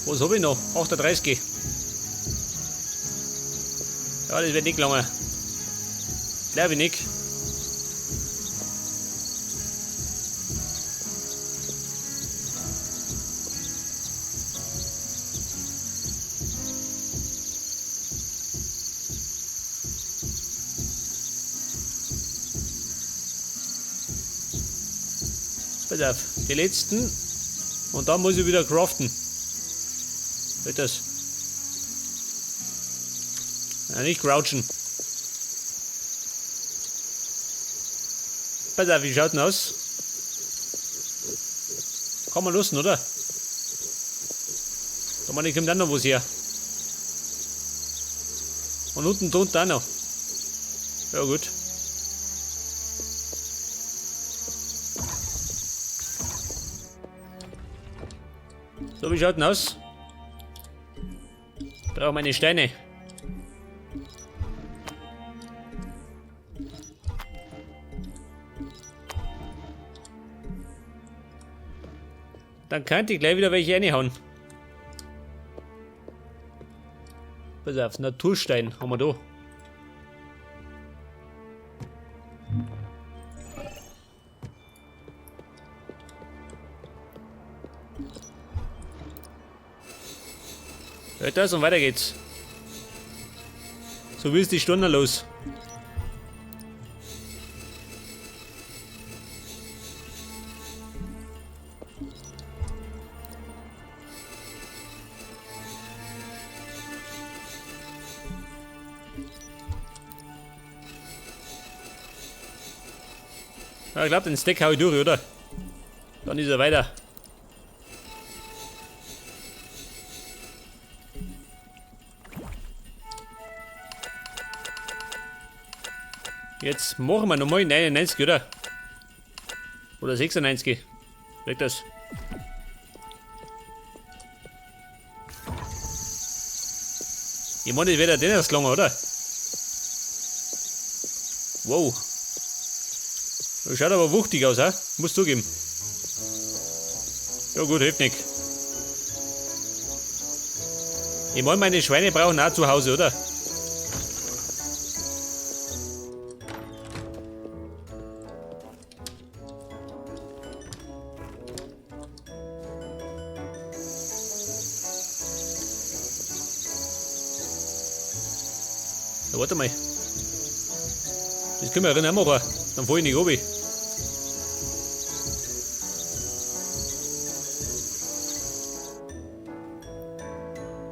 Was habe ich noch? 38. Ja, das wird nicht lange. Glaube ich nicht. Pass auf, die letzten. Und dann muss ich wieder craften. Wird das? Ja, nicht crouchen. Pass auf, wie schaut denn aus? Kann man lassen, oder? Da meine ich, kommt auch noch was her. Und unten drunter auch noch. Ja gut. So, wie schaut denn aus? Ich brauche meine Steine. Dann könnte ich gleich wieder welche reinhauen. Pass auf, Naturstein haben wir da. Hört das und weiter geht's. So wie ist die Stunde los? Ja, ich glaub, den Stack hau ich durch, oder? Dann ist er weiter. Jetzt machen wir nochmal 99, oder? Oder 96. Weg das. Ich meine, das wird ja den erst lange, oder? Wow. Das schaut aber wuchtig aus, hä? Muss zugeben. Ja gut, hilft nicht. Ich meine, meine Schweine brauchen auch zu Hause, oder? Ja, warte mal. Das können wir ja auch machen. Dann fahr ich nicht runter.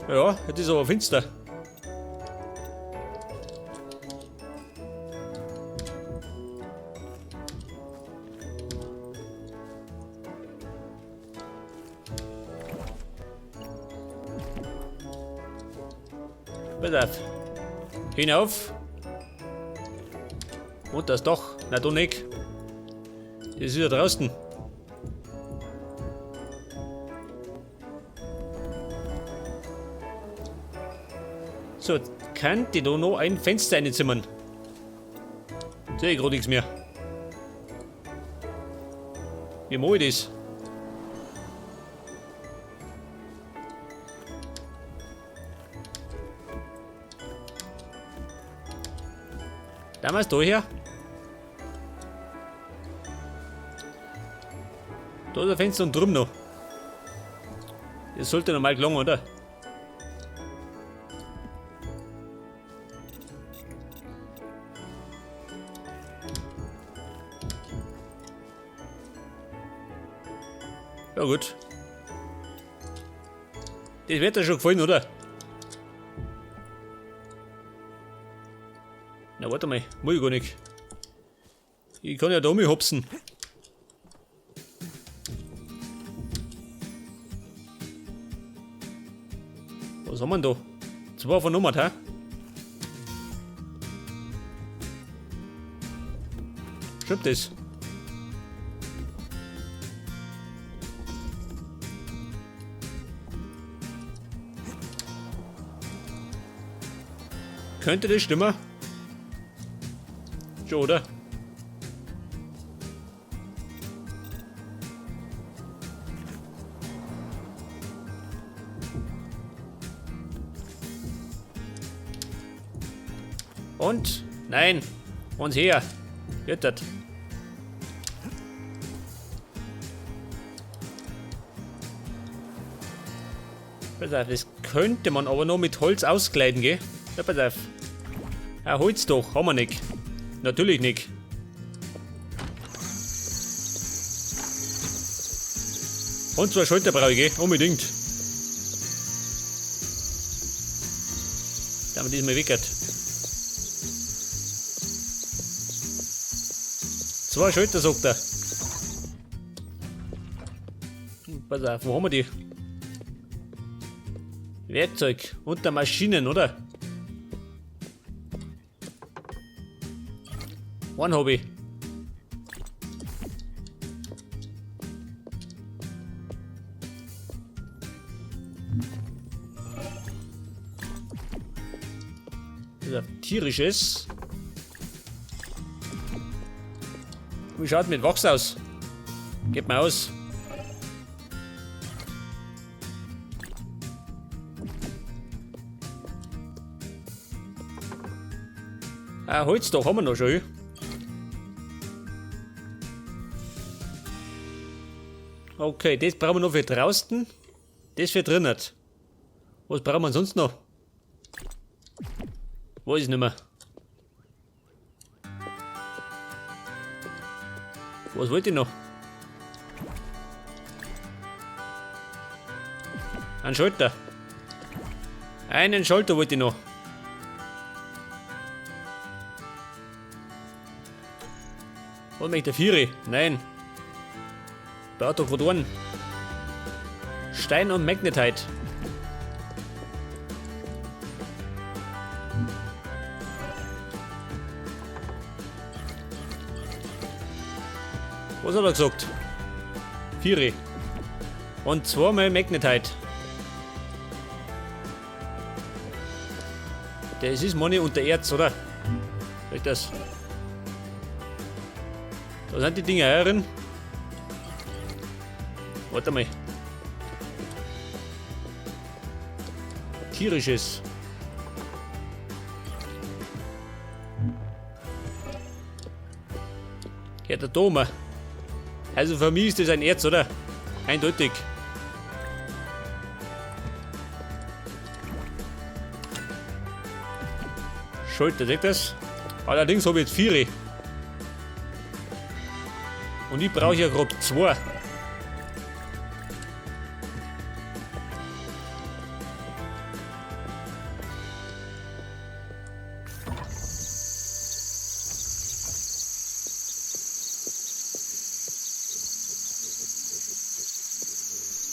Ja, das ist aber finster. Pass auf. Hinauf. Und das Dach. Na du nicht. Das ist wieder draußen. So, kann die da noch ein Fenster reinzimmern? Sehe ich grad nichts mehr. Wie mach ich das? Damals da her. Da ist ein Fenster und drüben noch. Das sollte normal gelungen, oder? Ja gut. Das wird dir schon gefallen, oder? Na warte mal, muss ich gar nicht. Ich kann ja da mich hopsen. Was haben wir denn da? 2 von Nummern, hä? Stimmt das? Könnte das stimmen? Schon, oder? Und? Nein. Und her. Wird das. Pass auf, das könnte man aber noch mit Holz auskleiden, gell? Ja, pass auf. Ja, Holz doch, haben wir nicht. Natürlich nicht. Und zwei Schalter brauche ich, gell? Unbedingt. Damit ist mir weggert. Zwei Schalter, sagt er. Pass auf, wo haben wir die? Werkzeug unter Maschinen, oder? One Hobby. Tierisches. Wie schaut mit Wachs aus? Geht mal aus. Ah, Holz doch haben wir noch schon. Okay, das brauchen wir noch für draußen. Das für drinnen. Was brauchen wir sonst noch? Weiß ich nicht mehr. Was wollte ich noch? Einen Schalter. Einen Schalter wollte ich noch. Was möchte der Vieri? Nein. Baut doch gerade einen. Stein und Magnetite. Was hat er gesagt? Vieri. Und zweimal Magnetite. Das ist Money unter Erz, oder? Soll ich das? Da sind die Dinger herin. Warte mal. Tierisches. Ja, der Dome. Also für mich ist das ein Erz, oder? Eindeutig. Schalter, seht das? Allerdings habe ich jetzt 4. Und ich brauche ja gerade 2.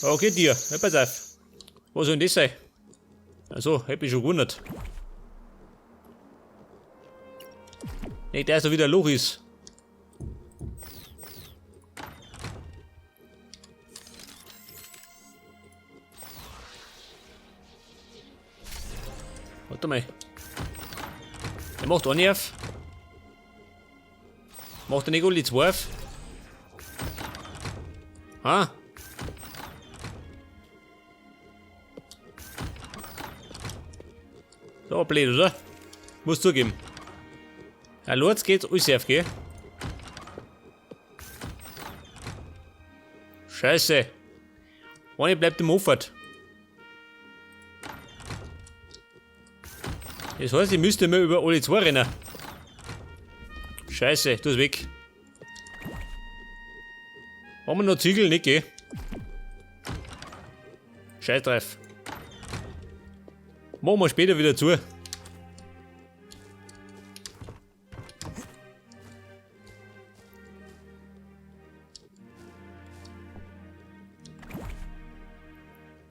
Okay, dir. Ja, pass auf. Was soll denn das sein? Also, hab ich schon gewundert. Nee, der ist doch wieder Loch ist. Warte mal. Der macht einen auf. Macht er nicht alle 2 auf? Ah. So, blöd, oder? Muss zugeben. Ja, los geht's, alles auf, gell? Scheiße. Eine bleibt im Hoffart. Das heißt, ich müsste mir über alle 2 rennen. Scheiße, du ist weg. Haben wir noch Ziegel? Nicht, gell? Scheiß drauf. Machen wir später wieder zu.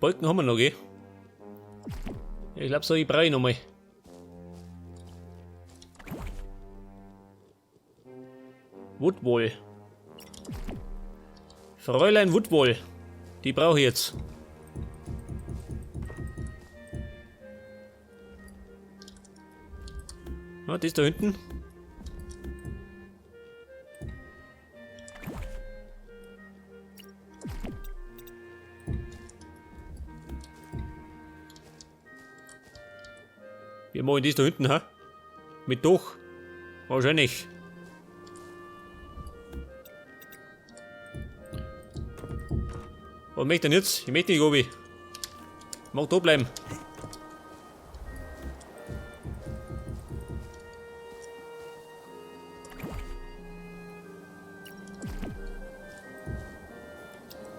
Balken haben wir noch, gell? Ich glaub, so ich brauche ich noch mal. Woodwall. Fräulein Woodwall. Die brauche ich jetzt. Ah, das da hinten. Wir machen das da hinten, ha? Mit Doch. Wahrscheinlich. Was möchte ich denn jetzt? Ich möchte nicht, Gobi. Ich mag da bleiben.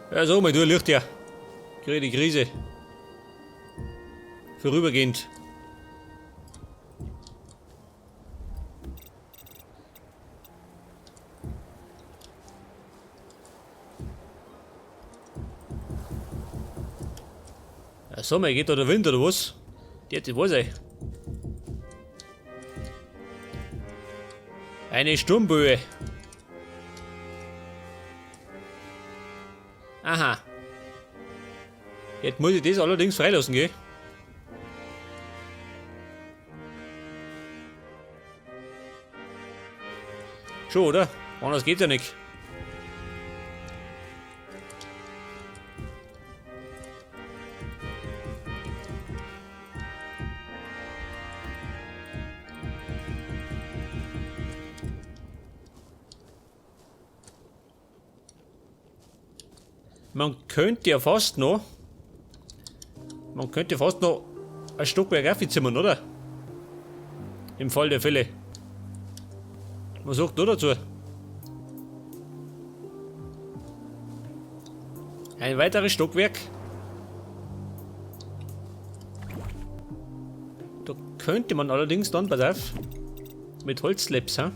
Ja, so, mal du Licht ja. Krieg die Krise. Vorübergehend. Ja, so, mal geht da der Wind oder was? Die hat das weiß ich. Eine Sturmböe. Aha. Jetzt muss ich das allerdings freilassen, gell? Schon, oder? Anders geht's ja nicht. Man könnte ja fast noch. Man könnte fast noch ein Stockwerk aufzimmern, oder? Im Fall der Fälle. Was sagt du dazu? Ein weiteres Stockwerk. Da könnte man allerdings dann, pass auf, mit Holzslabs, hä?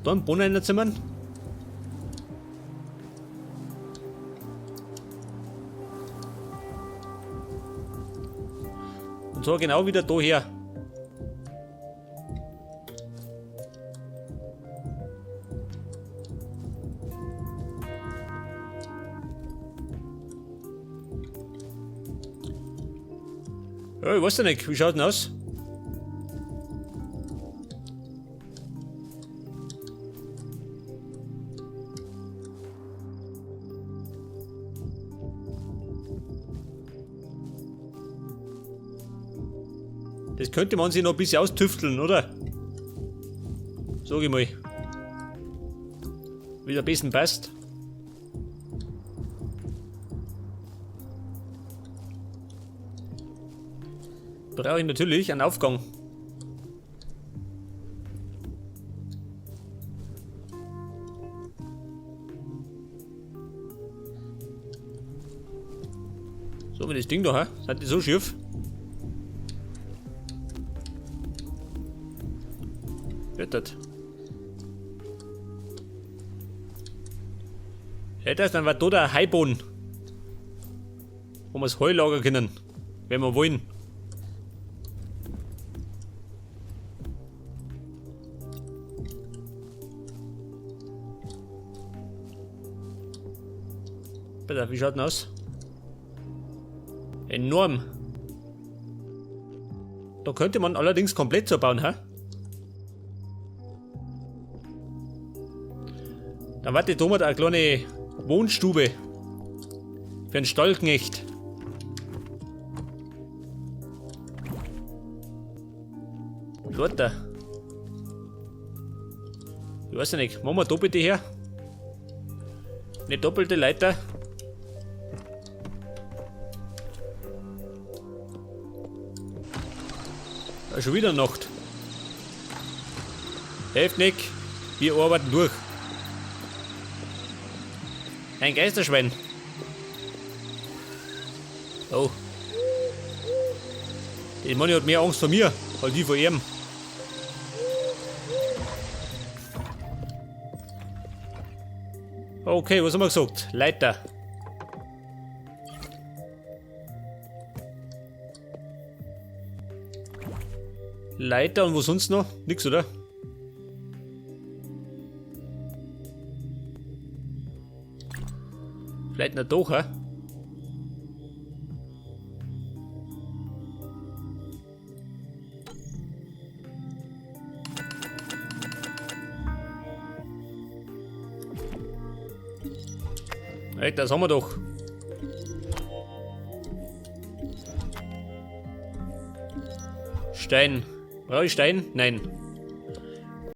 Da einen Boden reinzimmern. Und zwar genau wieder da her. Ja, ich weiß ja nicht, wie schaut denn aus? Das könnte man sich noch ein bisschen austüfteln, oder? Sag ich mal. Wie es am besten passt. Brauche ich natürlich einen Aufgang. So, wie das Ding da, hä? Seid ihr so schief? Wird das? Ja, das dann war da der Heuboden. Wo wir das Heu lagern können. Wenn wir wollen. Bitte, wie schaut denn aus? Enorm. Da könnte man allerdings komplett so bauen, hä? Dann war die Thomas eine kleine Wohnstube für einen Stallknecht. Leute. Ich weiß ja nicht, machen wir doppelte her. Eine doppelte Leiter. Ja, schon wieder Nacht. Hilft nicht, wir arbeiten durch. Ein Geisterschwein. Oh. Der Mann hat mehr Angst vor mir, als ich vor ihm. Okay, was haben wir gesagt? Leiter. Leiter und was sonst noch? Nix, oder? Vielleicht noch doch, hä? Hey, das haben wir doch. Stein. Brauche ich Stein? Nein.